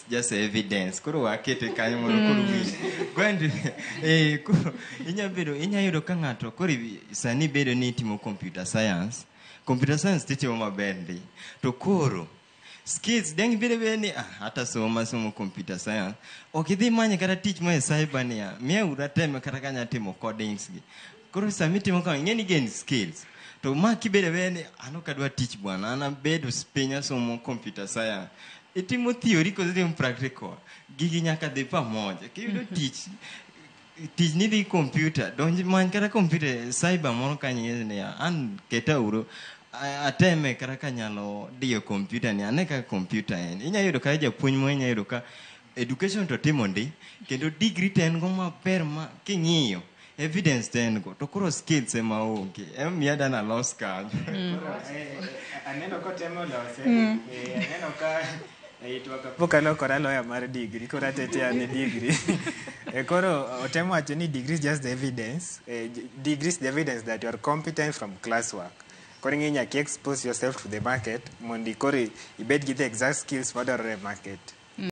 just evidence. Koro wakete kanyo mondo koro winj. Go koro inya bedo, inya yudo ka ng'ato koro sani bedo ni itimo computer science. Computer science titimo maber ndi. To koro skills dang bedo bedo ni hata soma somo computer science, ok idhi manyo kata tich ma e cyber niya miya uru ateme kata kanya timo codings gi. Koro sama itimo kama, ing'e ni gain skills. To ma kibedo abedo ni an ok adwa tich bwana, an abedo piny asomo computer science. Itimo theory koso itimo practical. Gigi nyaka dhi pamoja. Kiyudo tich, tich ni dhi computer, donj many kata computer cyber moro kanyo, ing'e niya an keta uru ateme kata kanyalo diyo computer ni, ane kaka computer en. Inya yudo kata japuonj moro, inya yudo ka education to timo ndi, kendo degree to en go maber ma king'iyo evidence to en go, to koro skills ema onge, emomiyo adwa nalos kanyo. Koro, aneno kotemo lose. Aneno ka twak pok alokora lawyer mar degree, koro atetea ne degree. Koro otemo wacho ni degree is just the evidence. Degree is the evidence that you are competent from classwork. Koro ing'e nyaka expose yourself to the market mondo koro ibed gi the exact skills madwarore e market.